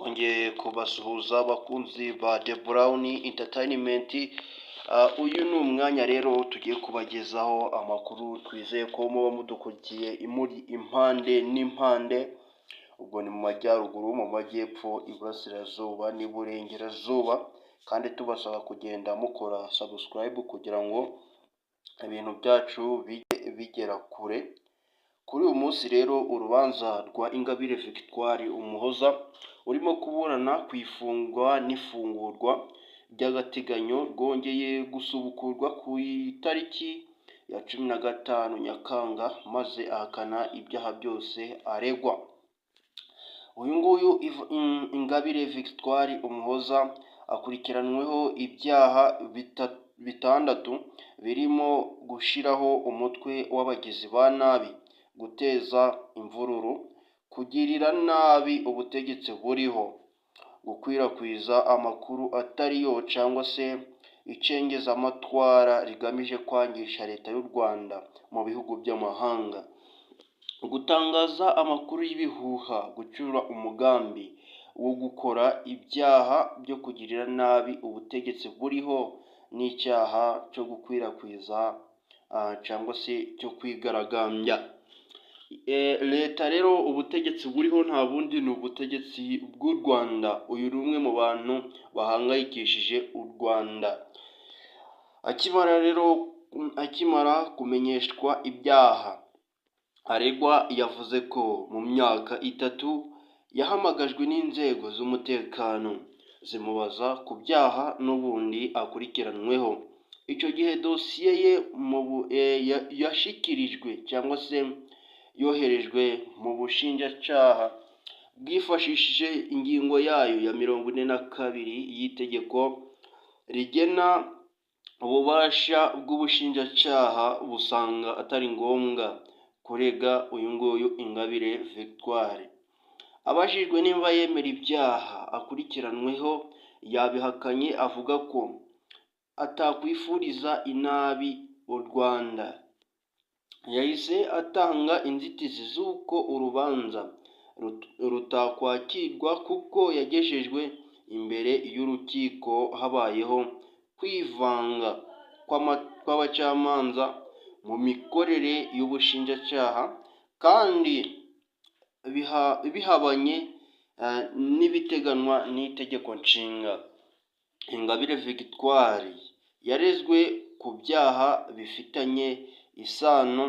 Twongeye kubasuhuza abakunzi ba The Brown Entertainment. Uyu ni umwanya rero tugiye kubagezaho amakuru twizeye ko muba mudukurikiye muri impande n'impande, ubwo ni mu majyaruguru, mu majyepfo, iburasirazuba n'iburengerazuba, kandi tubasaba kugenda mukora subscribe kugira ngo ibintu byacu bijye bigera kure. Kuri uyu munsi rero, urubanza rwa Ingabire Victoire Umuhoza urimo kuburana ku ifungwa n'ifungurwa by'agateganyo rwongeye gusubukurwa ku itariki ya 15 Nyakanga, maze ahakana ibyaha byose aregwa. Uyu nguyu Ingabire Victoire Umuhoza akurikiranweho ibyaha bitandatu birimo gushyiraho umutwe w'abagizi ba nabi, guteza imvururu, kugirira nabi ubutegetsi buriho, gukwirakwiza amakuru atari yo cyangwa se icengezamatwara rigamije kwangisha Leta y'u Rwanda mu bihugu by'amahanga, gutangaza amakuru y'ibihuha, gucura umugambi wo gukora ibyaha byo kugirira nabi ubutegetsi buriho n'icyaha cyo gukwirakwiza cyangwa se cyo kwigaragambya. Leta rero, ubutegetsi buriho nta bundi ni ubutegetsi bw'u Rwanda. Uyu ni umwe mu bantu bahangayikishije u Rwanda. Akimara rero, akimara kumenyeshwa ibyaha aregwa, yavuze ko mu myaka 3 yahamagajwe n'inzego z'umutekano zimubaza ku byaha n'ubundi akurikiranweho. Icyo gihe dosiye ye yashyikirijwe cyangwa se yoherejwe mu bushinjacyaha bwifashishije ingingo yayo ya 42 y'itegeko rigena ububasha bw'ubushinjacyaha, busanga atari ngombwa kurega uyu nguyu Ingabire Victoire. Abajijwe niba yemera ibyaha akurikiranweho, yabihakanye, avuga ko atakwifuriza inabi u Rwanda. Yahise atanga inzitizi z'uko urubanza rutakwakirwa kuko yagejejwe imbere y'urukiko habayeho kwivanga kw'abacamanza mu mikorere y'ubushinjacyaha, kandi bihabanye n'ibiteganywa n'itegeko nshinga. Ingabire Victoire yarezwe ku byaha bifitanye isano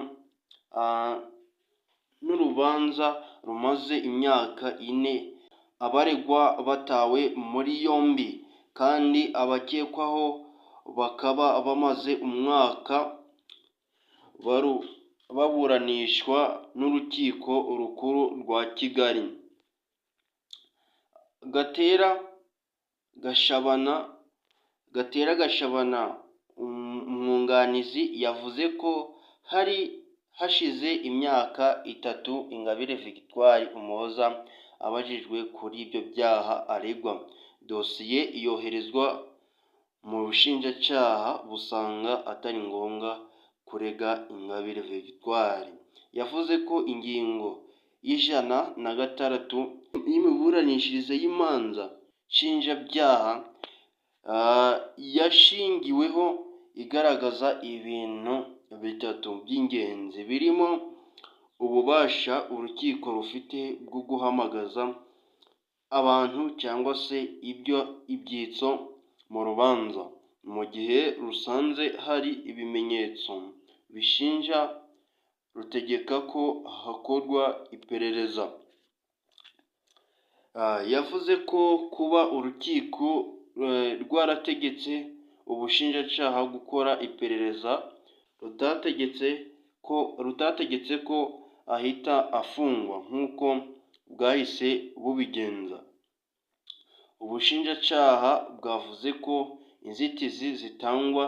n'urubanza rumaze imyaka 4 abaregwa batawe muri yombi, kandi abakekwaho bakaba bamaze umwaka baburanishwa n'Urukiko Rukuru rwa Kigali. Gatera Gashabana, umwunganizi, yavuze ko hari hashize imyaka 3 Ingabire Victoire Umuhoza abajijwe kuri ibyo byaha aregwa, dosiye yoherezwa mu bushinjacyaha busanga atari ngombwa kurega Ingabire Victoire. Yavuze ko ingingo y'106 y'imiburanishirize y'imanza nshinjabyaha yashingiweho igaragaza ibintu bitatu by'ingenzi birimo ububasha urukiko rufite bwo guhamagaza abantu cyangwa se ibyo ibyitso mu rubanza, mu gihe rusanze hari ibimenyetso bishinja rutegeka ko hakorwa iperereza. Yavuze ko kuba urukiko rwarategetse ubushinjacyaha gukora iperereza rutategetse ko ahita afungwa nk'uko bwahise bubigenza. Ubushinjacyaha bwavuze ko inzitizi zitangwa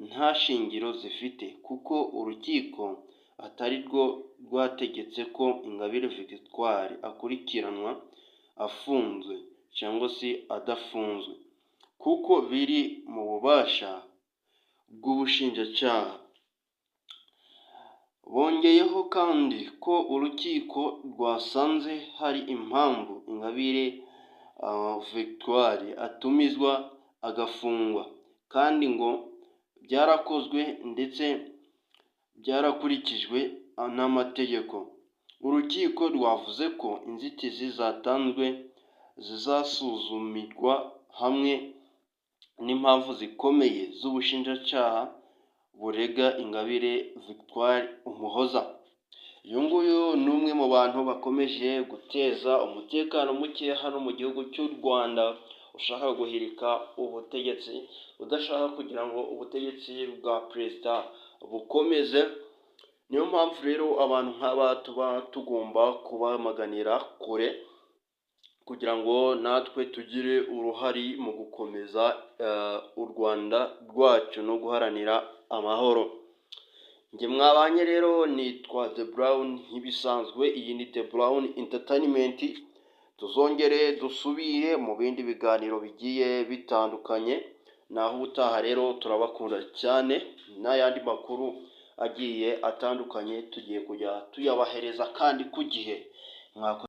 nta shingiro zifite, kuko urukiko atari rwo rwategetse ko Ingabire Victoire akurikiranwa afunzwe cyangwa se adafunzwe, kuko biri mu bubasha bw'ubushinjacyaha. Bongeyeho kandi ko urukiko rwasanze hari impamvu Ingabire Victoire atumizwa agafungwa, kandi ngo byarakozwe ndetse byarakurikijwe n'amategeko. Urukiko rwavuze ko inzitizi zatanzwe zizasuzumirwa hamwe n'impamvu zikomeye z'ubushinjacyaha burega Ingabire Victoire Umuhoza. Uyu nguyu ni umwe mu bantu bakomeje guteza umutekano muke hano mu gihugu cy'u Rwanda, ushaka guhirika ubutegetsi, udashaka kugira ngo ubutegetsi bwa perezida bukomeze. Niyo mpamvu rero abantu nk'aba tuba tugomba kubamaganira kure, kugira ngo natwe tugire uruhare mu gukomeza u Rwanda rwacu no guharanira amahoro. Njye mwabanye rero nitwa The Brown nk'ibisanzwe, iyi ni The Brown Entertainment. Tuzongere dusubire mu bindi biganiro bigiye bitandukanye, naho ubutaha rero turabakunda cyane, n'ayandi makuru agiye atandukanye tugiye kujya tuyabahereza kandi ku gihe. Mwakoze.